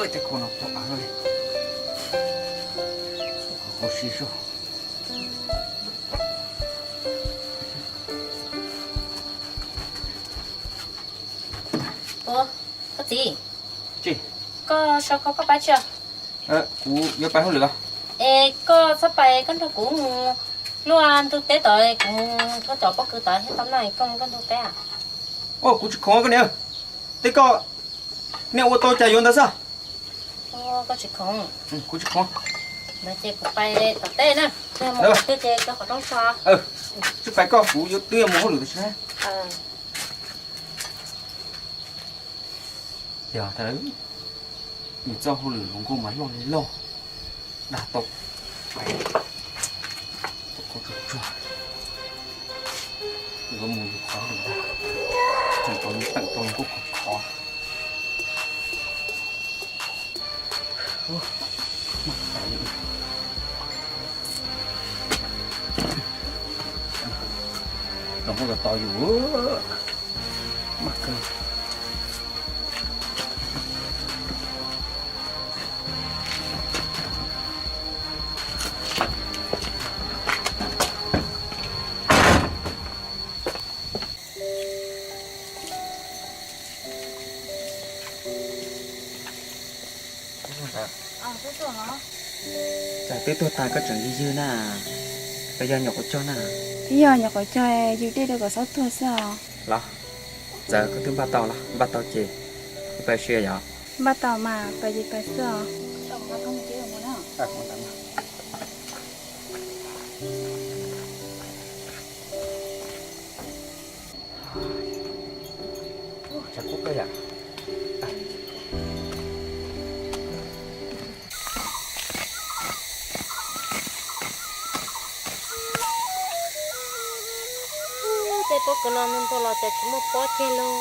Tej ko no tau av li. Hauv si soj. Ua, koj txiv, koj so koj, koj pab tsi? Kuv yuav pais hauj lwm os. Es koj txhob pais, koj nrog kuv mus luaj ntug teb tod, kuv mus nrhiav cov pob kws tod thiab tau noj, koj mus luaj ntug teb. Ua, kuv tsis khoom koj niam. Teb koj, niam ua tau cas yuav ntawd xwb. Koj tsis khoom? Kuv tsis khoom. Ces kuv pais tom teb na, mus twg ces koj qhov rooj tso. Tsis pais koj, kuv yuav twb yuav mus hauj lwm tam sim na. Yog tas, nws txoj hauj lwm hluas nkauj mas loj li loj, dag tau, tau koj tsuag tsuag, yuav mus yus qhov lwm ntag, tseem tau teem tau nkauj khov khov. Hluas nkauj tos tos yus, maj kawg. Cas twb tuag tas koj tseem ywg ywg na, los yog nyuam qhuav cog na? Twb yog nyuam qhuav cog, ywg dej rau kom txhob tuag xwb os. Los, txawm koj twb npaj tau los npaj tau ces pais ua si yom. Npaj tau mas pais ces pais xwb os. Tshav kub kawg yom. Tej pob kws no ntuag los ces tsis muaj pob tiag lauj.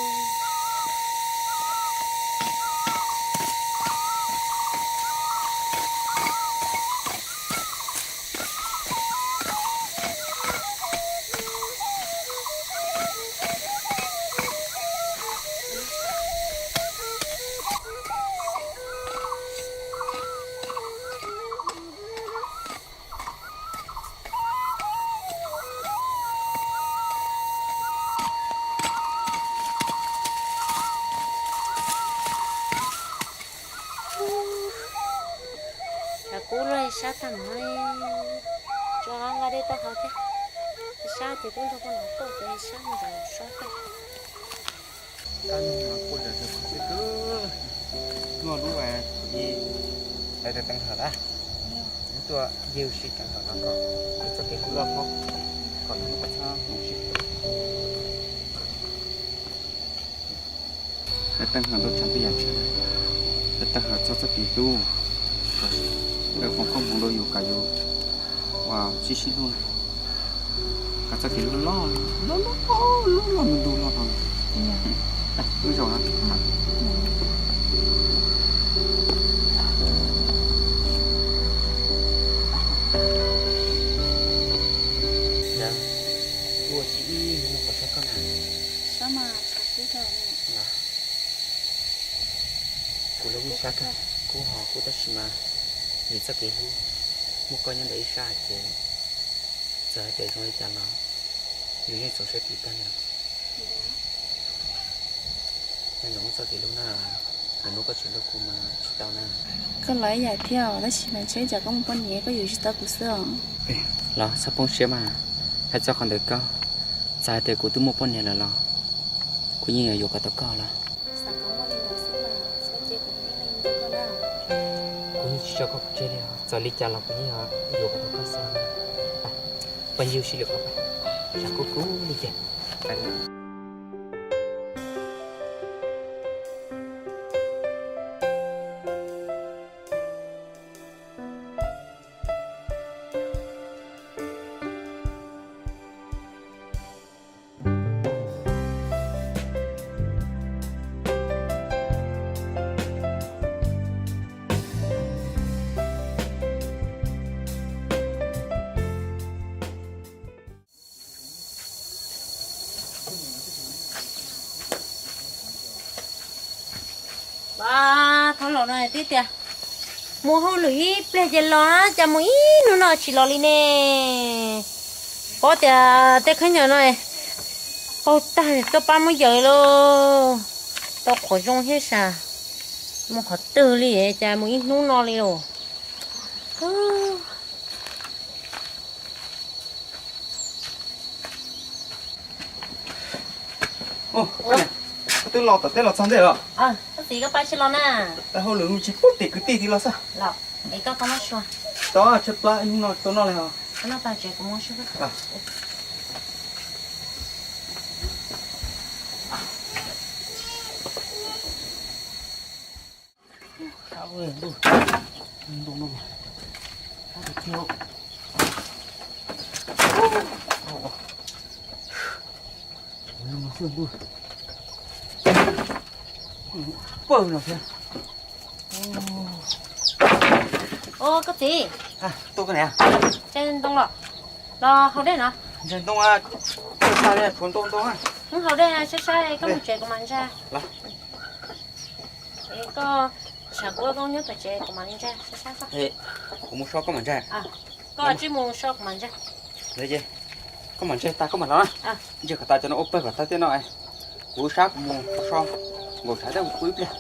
Tshav kub luaj sab tag mog, tso nqa dej tau hauv thiab. Sab ces twb nrog poj niam tuaj ces sab mus ntawm sab tuaj. Kab no quaj zom zaws kub xwb kawg. Luaj lub es kuv ib lawv teev hawm na, tuaj yug si teev hawm no kom txoj kev hlub loj hlob, kom txhob mus si. Lawv teev hawm rau tsav tej yam tshaj, lawv teev hawm txog txoj kev hlub, lawv foom koob hmoov rau yus kom yus ua tsis sib hlub na, kom txoj kev hlub loj loj loj loj loj ntug loj no. Wb zaum no. Ua tsis ib hnub no kom saib koj na. Sab mas tshav kub dhau. Kuv los kuj sab kawg, kub ho kub tab sis mas vim txoj kev hlub muaj koj nyob ntawm ib sab ces txawm hais tias zoo li cas los yus yeej txaus siab tiv tag li. Nyob ntawm txoj kev hlub na, lwm hnub koj tsis hlub kuv mas tsis tau na. Koj los ib yam thiab tab sis mas ntshe tsam koj muaj poj niam koj yuav tsis tau kuv xwb os. Los txhob poob siab mas, hais txog qhov ntawd koj, txawm hais tias kuv twb muaj poj niam lawm los kuv yeej yuav yuav kom tau koj los. Kuv yeej tsis tso koj tseg li os, txawm li cas los kuv yeej yuav kom tau koj xwb. Peb yug sib lwm qhov, tshav kub kub li ces. Pab, Ho los no twb tias mus hauj lwm ib pliag ces los na, cas mus ib hnub no tsis los li ne. Paub tias tej khaub ncaws no paug tag tuaj pab muab yaws lauj. Tau qhuav zoo thiab sas, mus qhov twg li cas mus ib hnub no li lauj. Twb los tom teb los txog ntej los? Koj txiv, koj pab tsis los na? Hauj lwm tsis pub tim kwv tij tim los xwb. Los, es koj tau noj su? Tau, tshaib plab ib hnub no tau noj li os. Koj noj tag tsev kuv mus su. Pawg no thiab. Ua koj txiv, tuaj koj niam, ntshai ntoo los, los haus dej no. Ntshai ntoo, tshuav ntoo ntoo. Wb haus dej saib saib, koj mus tsev kuv mam ntshai. Es koj tsam kuv ua zoo nyob tom tsev kuv mam li ntshai saib saib. Kuv mus so koj mam ntshai. Koj tsij mus so kuv mam ntshai. Koj mam ntshai tas koj mam los na. Ntshai kom tas cov no ua pawg kom tag thiab no. Kuv sab kuv mus so nkaum tshav dej kuv pw ib pliag.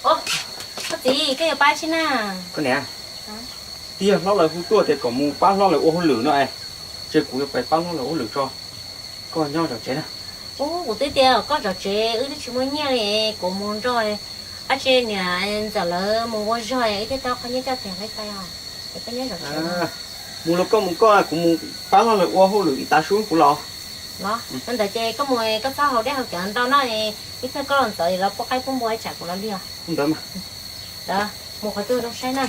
Koj txiv, koj yuav pab tsi na? Koj niam, twb yog hlob lawv hu tuaj tias kom mus pab hlob lawv ua hauj lwm no es, ces kuv yuav pab hlob lawv ua hauj lwm tso. Koj nyob zov tsev na. Ub, kuv twb tias koj zov tsev, wb twb tsis muaj nyiaj li, kuv mus nrog dab tsi niam ntxawm lawv mus ua zog, wb thiaj tau qhov nyiaj coj tiag li pais os. Es koj nyob zov tsev. Mus los koj mus koj, kuv mus pab hlob lawv ua hauj lwm ib tav su kuv los. Los, ntawd ces koj mus koj txhob haus dej haus cawv ntau no, ib pliag koj los ntxov lawv pub qaib pub npua tsam kuv los lig os. Ntawd mas. Mus qhov twg zoo saib na.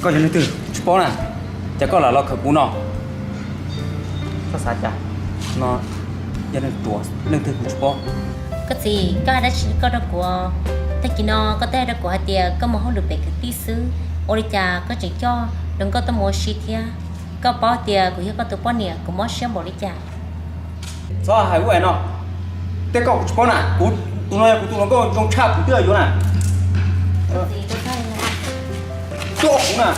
Koj yog leej twg tsis paub na, cas koj lam los khawm kuv no? Koj xav cas? No yog leej twg kuv tsis paub. Koj txiv, koj hais dab tsi koj rau kuv? Tag kis no koj twb hais rau kuv hais tias koj mus hauj lwm pem kwv tij xwb, ua li cas koj tseem coj hluas nkauj tuaj mus ua si thiab? Koj paub tias kuv yog koj tus poj niam, kuv mob siab npaum li cas? Txhob hais ua no, tej koj kuv tsis paub na, kuv tus no yog kuv tus hluas nkauj zoo tshaj kuv twb yuav na. Coj kuv na,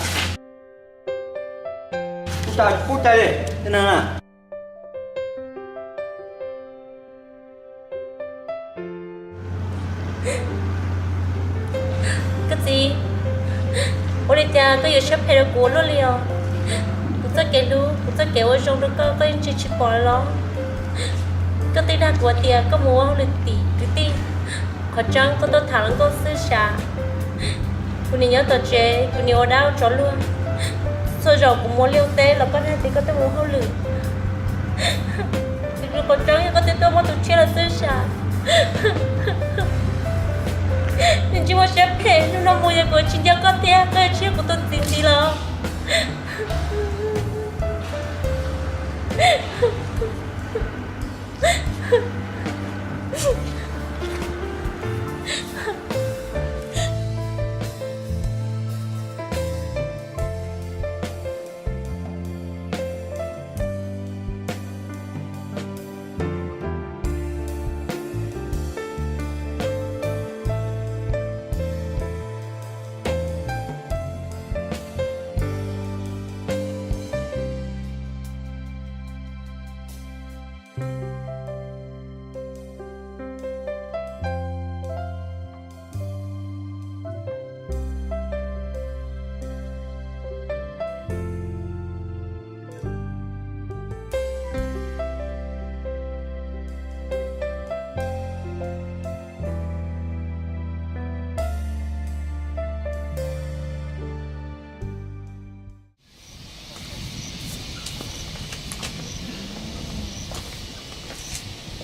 kuv tas kuv cai li na. Koj txiv, ua li cas koj yuav siab phem rau kuv ua luaj li os? Kuv txoj kev hlub, kuv txoj kev ua zoo rau koj, koj yeej tsis tsis pom los? Koj twb dag kuv tias koj mus ua hauj lwm tim kwv tij, qhov tseeb koj tuaj tham hluas nkauj xwb sav. Kuv nim nyob tom tsev, kuv nim ua dab ua tsov luag. Txhua zaus kuv mus liaj ua teb los koj dag tias koj tuaj mus hauj lwm. Kuv qhov tseeb yog koj twb tuaj muaj tus tshiab lawm xwb sav. Nws tsis muaj siab phem, hnub no mus yog kuv tsis nco koj thiab koj yuav tsis yog kuv tus txiv ntxiv los?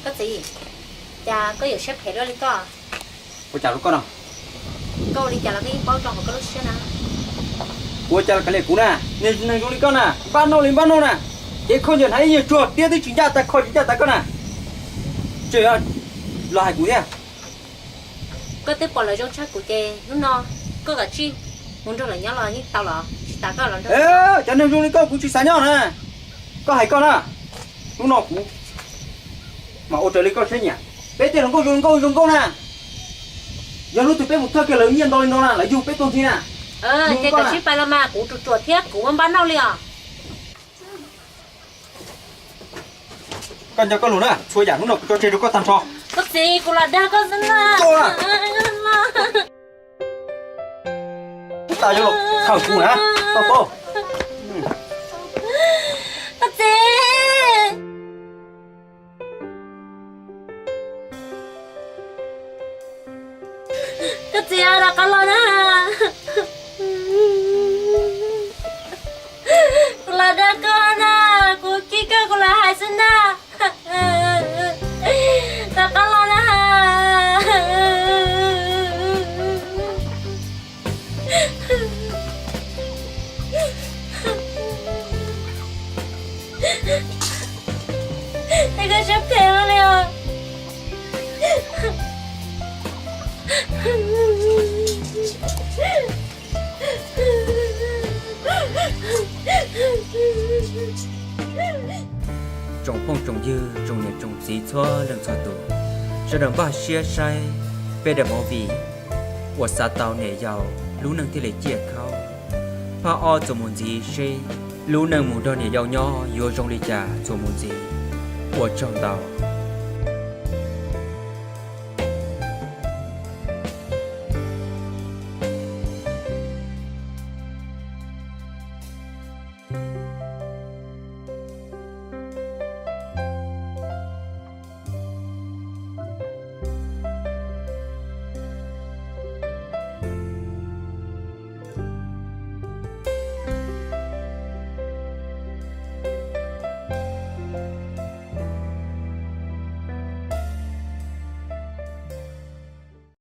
Koj txiv, cas koj yuav siab phem luaj li koj? Ua cas rau koj no? Koj ua li cas los koj yeej paub zoo hauv koj lub siab na. Ua cas los kav liam kuv na, neeg zoo li koj na, npaj noj li npaj noj na, cev khaub ncaws hnav ib nyuag tsuag tiab twb tsis ncaj tas kho tsis ncaj tas koj na, tseem los hais kuv thiab. Koj twb pom lawv zoo tshaj kuv ces hnub no koj kav tsij mus nrog lawv nyob los yeej tau los tsis tas koj los nrog. Cov neeg zoo li koj kuv tsis xav nyob na. Koj hais koj na, hnub no kuv mam ua raws li koj siab nyiam. Peb tej hluas nkauj zoo nkauj zoo nkauj na, yog hnub twg peb mus thawj kiag lawv nyiaj nto li no na lawv yug peb tuag nthi na. Ces koj sib pais los mas kuv ruam ruam thiab kuv muaj npaj noj li os. Koj nco koj lus na, txhua yam hnub no kuv tso tseg rau koj tag nrho. Koj txiv, kuv lam dag koj xwb na. Ub, tas yuav los thawm kuv na, koj paub. Koj txiv. Koj txiv, rov qab los na. Kuv lam dag koj na, kuv khib koj kuv lam hais xwb na. Rov qab los na. Es koj siab phem ua li os. Tsoom phooj tsoom ywg, tsoom niam tsoom txiv txhua leej txhua tus, sawv daws npaj siab saib peb daim movie uas xav tau niam yau lub neej thiaj li ciaj khaub. Phaj ob txuas mus ntxiv seb lub neej mus nrog niam yau nyob yuav zoo li cas txuas mus ntxiv. Ua tsaug ntau.